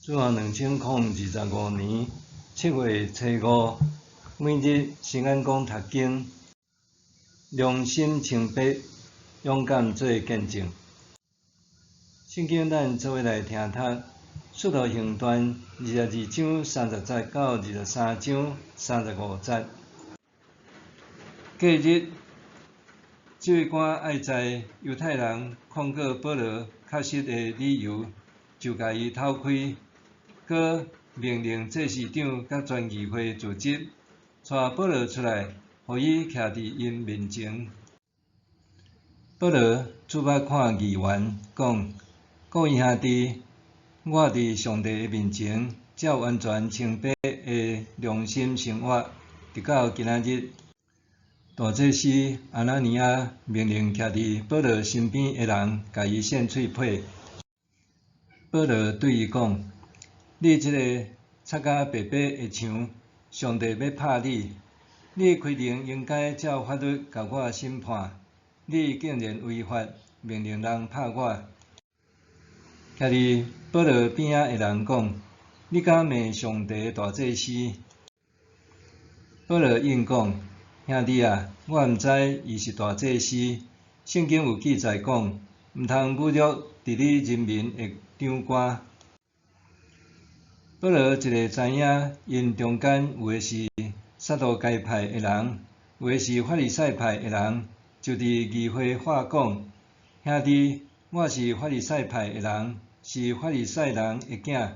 主後2025年7月初五，每日新眼光讀經，良心清白，勇敢做見證。聖經咱做伙來聽讀，使徒行傳22章30節到23章35節。隔日，指揮官愛知猶太人控告保羅確實的理由，就共伊透開，閣命令祭司長佮全議會組織，帶保羅出來，予伊徛佇𪜶面前。保羅注目看議員，講：各位兄弟，我佇上帝的面前，照完全清白的良心生活，直到今仔日。大祭司亞拿尼亞命令徛佇保羅身邊的人，共伊扇喙皮。保羅對伊講：你這个擦甲白白的牆，上帝欲拍你！你規定應該照法律共我審判，你竟然違法，命令人拍我。徛佇保羅邊仔的人講：你敢罵上帝的大祭司？保羅應講：兄弟啊，我毋知伊是大祭司。聖經有記載講，毋通侮辱治理人民的長官。保羅一下知影，𪜶中間有的是撒都該派的人，有的是法利賽派的人，就佇議會發講：兄弟，我是法利賽派的人，是法利賽人的囝。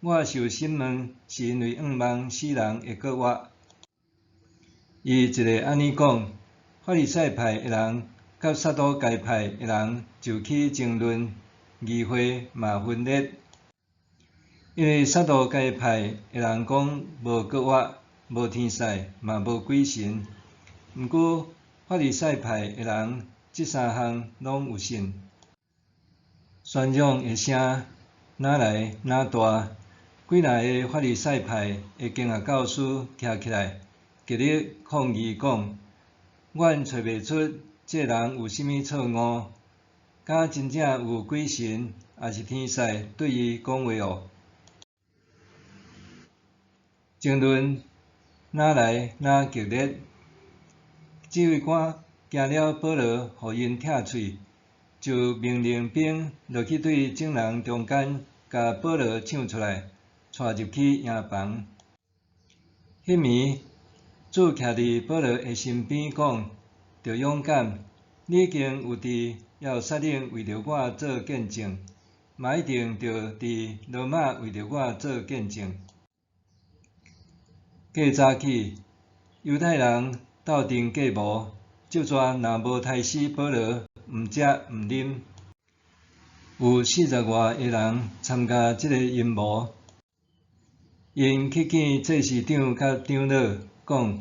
我受審問，是因為向望死人會閣活。伊一下按呢講，法利賽派的人佮撒都該派的人就起爭論，議會嘛分裂。因為撒都該派的人講無閣活、無天使、嘛無鬼神，毋過法利賽派的人這三項攏有信。宣講的聲愈來愈大，幾若个法利賽派的經學教師徛起來，極力抗議講：阮揣袂出這人有啥物錯誤，敢真正有鬼神，抑是天使對伊講話哦？爭論愈來愈激烈，指揮官驚了保羅予𪜶拆喙，就命令兵落去對眾人中間，共保羅搶出來，帶入去營房。彼暝，主徛佇保羅的身邊講：著勇敢，你已經有佇耶路撒冷為著我做見證，嘛一定著佇羅馬為著我做見證。過早起，猶太人鬥陣計謀，咒詛若無刣死保羅，毋食毋啉。有四十外个人參加這个陰謀。𪜶去見祭司長佮長老，講：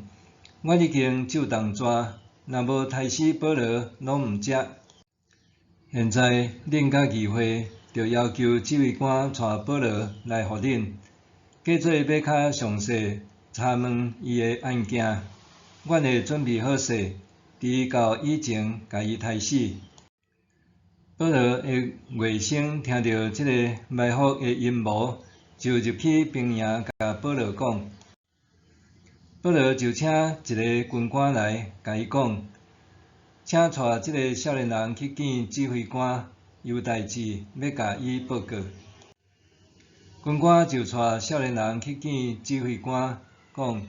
阮已經咒動蛇，若無刣死保羅，攏毋食。現在恁佮議會著要求指揮官帶保羅來予恁，假做欲較詳細查問伊的案件。阮會準備好勢，佇伊到以前，共伊刣死。保羅的外甥聽著這个埋伏的陰謀，就入去兵營，共保羅講。保羅就請一个軍官來，共伊講：請帶這个少年人去見指揮官，有代誌欲共伊報告。軍官就帶少年人去見指揮官，講：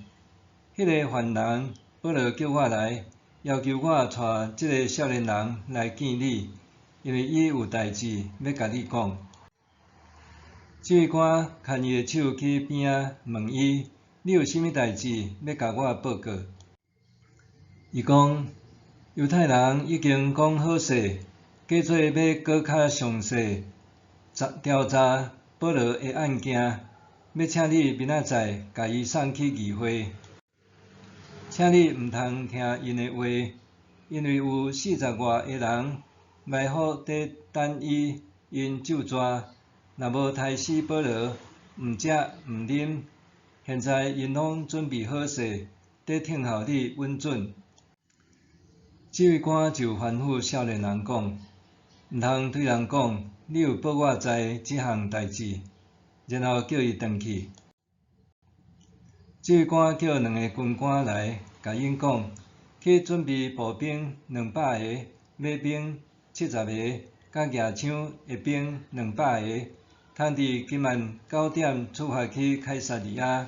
彼个犯人保羅叫我來，要求我帶這个少年人來見你，因為伊有代誌欲共你講。指揮官牽伊的手去邊仔問伊：你有啥物代誌欲共我報告？伊講：猶太人已經講好勢，假做欲閣較詳細調查保羅的案件，欲請你明仔載共伊送去議會。請你毋通聽𪜶的話，因為有四十外个人埋伏佇等伊，𪜶咒蛇，若無刣死保羅，毋食毋啉。現在𪜶攏準備好勢，佇等候你允准。指揮官就吩咐少年人講：毋通對人講，你有報我知這項代誌。然後叫伊轉去。指揮官叫兩个軍官來，共𪜶講：去準備步兵200个，馬兵70个，佮舉槍的兵200个，通佇今暗9點出發去凱撒利亞。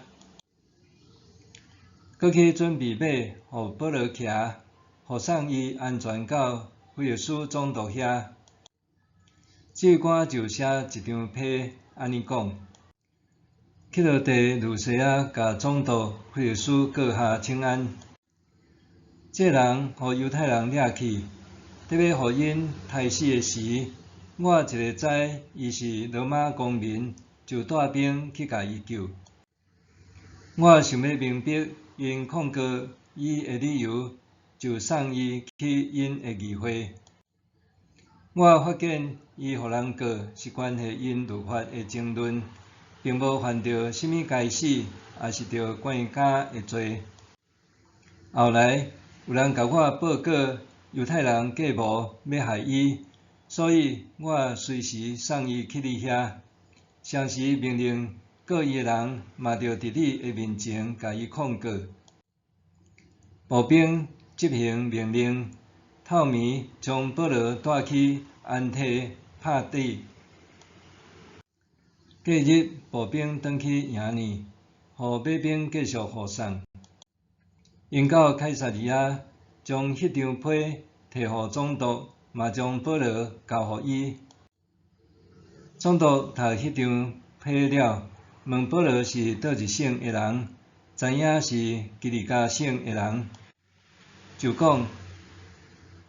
閣去準備馬，予保羅騎，護送伊安全到腓力斯總督遐。指揮官就寫一張批，按呢講：克勞狄呂西亞共總督腓力斯閣下請安。這人予猶太人掠去，得欲予𪜶刣死的時，我一个知伊是羅馬公民，就帶兵去共伊救。我想欲明白𪜶控告伊的理由，就送伊去𪜶的議會。我發現伊予人告是關係𪜶律法的爭論，並無犯著啥物該死，抑是著關監的罪。後來有人共我報告，猶太人計謀欲害伊，所以我隨時送伊去你遐。同時命令告伊的人，嘛著佇你的面前共伊控告。步兵執行命令，透暝將保羅帶去安提帕底。隔日，步兵轉去營呢，予馬兵繼續護送。𪜶到凱撒利亞，將彼張批提予總督，嘛將保羅交予伊。總督讀彼張批了，問保羅是佗一省的人，知影是基利家省的人，就講：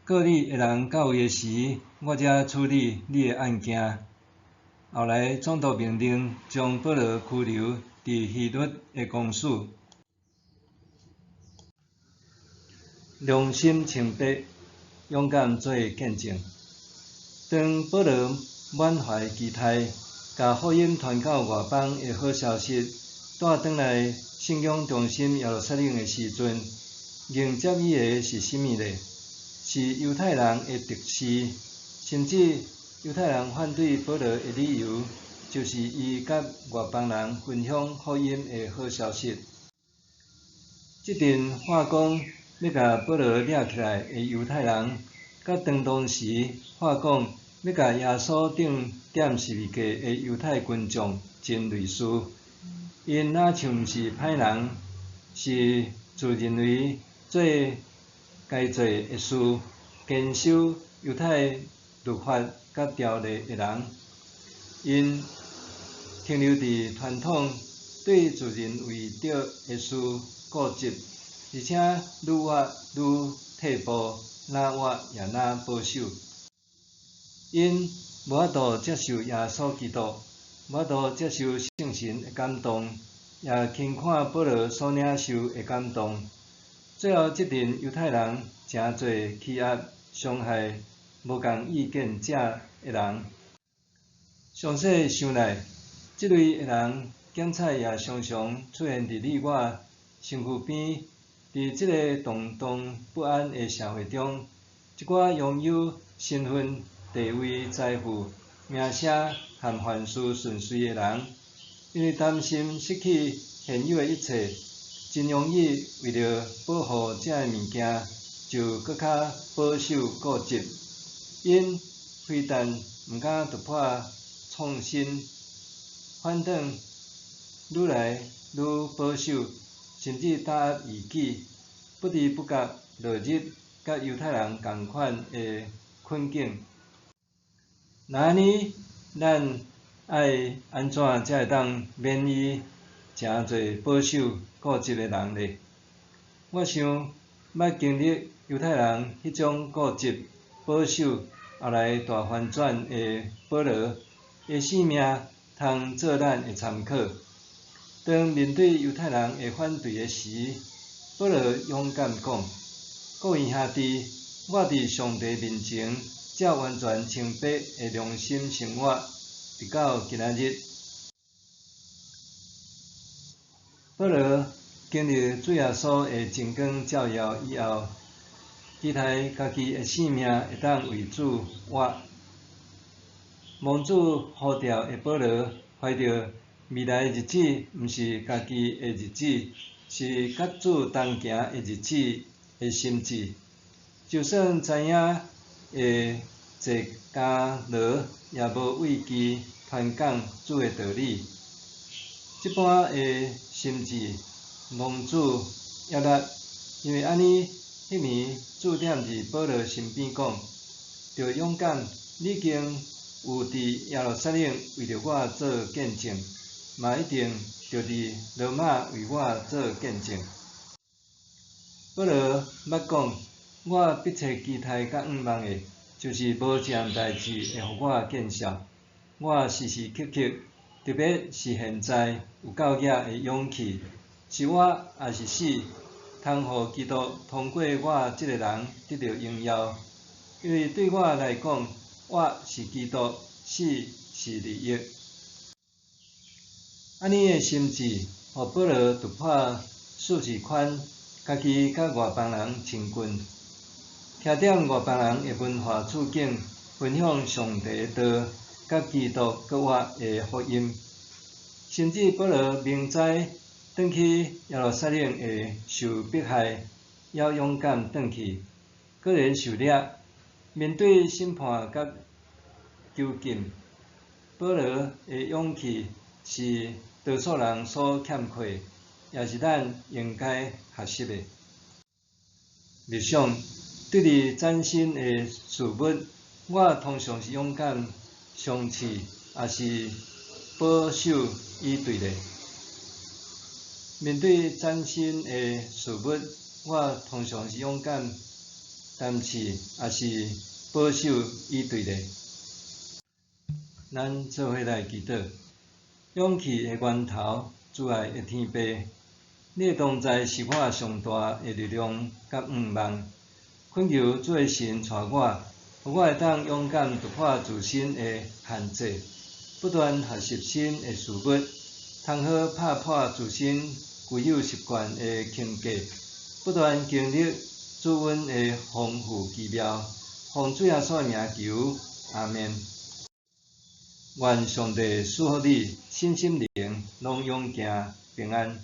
告你的人到位的時，我才處理你的案件。後來總督命令將保羅拘留佇希律的公署。良心清白，勇敢做見證。當保羅滿懷期待，共福音傳到外邦的好消息帶轉來信仰中心耶路撒冷的時陣，迎接伊的是啥物呢？是猶太人的敵視，甚至猶太人反對保羅的理由，就是伊佮外邦人分享福音的好消息。這陣話講欲共保羅掠起來的猶太人，佮當時話講欲共耶穌釘釘十字架的猶太群眾真類似。𪜶若像毋是歹人，是自認為做該做的事，堅守猶太律法佮條例的人。𪜶停留佇傳統，對自認為對的事固執，而且愈活愈退步，若活也若保守。𪜶無法度接受耶穌基督，無法度接受聖神的感動，也輕看保羅所領受的感動。最後，這陣猶太人誠濟欺壓、傷害無仝意見者的人。詳細想來，這類的人檢採也常常出現佇你我身軀邊，佇這个動盪不安的社會中，一寡擁有身份、地位、財富、名聲和凡事順遂的人，因為擔心失去現有的一切，真容易為著保護這个物件，就閣較保守固執。𪜶非但毋敢突破創新，反轉愈來愈保守，甚至打壓異己，不知不覺落入佮猶太人仝款的困境。若按呢，咱愛按怎才會當免於誠濟保守固執的人呢？我想，捌經歷猶太人彼種固執、保守，後來大翻轉的保羅，的生命通做咱的參考。當面對猶太人的反對的時，保羅勇敢講：各位兄弟，我佇上帝面前，照完全清白的良心生活，直到今仔日。保羅經歷主耶穌的真光照耀以後，期待家己的性命會當為主活。蒙主呼召的保羅，懷著未來的日子毋是家己的日子，是佮主同行的日子的心志。就算知影會坐監牢，也無畏懼傳講主的道理。這般的心志，蒙主悅納，因為按呢，彼暝主踮佇保羅身邊講：著勇敢，你已經有佇耶路撒冷為著我做見證，嘛一定著佇羅馬為我做見證。保羅捌講：我迫切期待佮向望的，就是無一項代誌會予我見笑。我時時刻刻，特別是現在，有夠額的勇氣，是活抑是死，通予基督通過我這个人得著榮耀。因為對我來講，活是基督，死是利益。按呢的心志，予保羅突破舒適圈，家己佮外邦人親近，徛踮外邦人的文化處境，分享上帝的道，佮基督閣活的福音。甚至保羅明知轉去耶路撒冷會受迫害，猶勇敢轉去，閣然受掠，面對審判佮囚禁，保羅的勇氣是多數人所欠缺，也是咱應該學習的。默想，對於嶄新的事物，我通常是勇敢嘗試，抑是保守以對咧？面對嶄新的事物，我通常是勇敢嘗試，抑是保守以對咧？咱做伙來祈禱，勇氣的源頭，慈愛的天父，你的同在是我上大的力量佮向望。懇求主的神帶我，予我會當勇敢突破自身的限制，不斷學習新的事物，通好拍破自身舊有習慣的框架，不斷經歷主恩的豐富奇妙。奉主耶穌的名求，阿們。願上帝賜福你，身心靈攏勇健平安。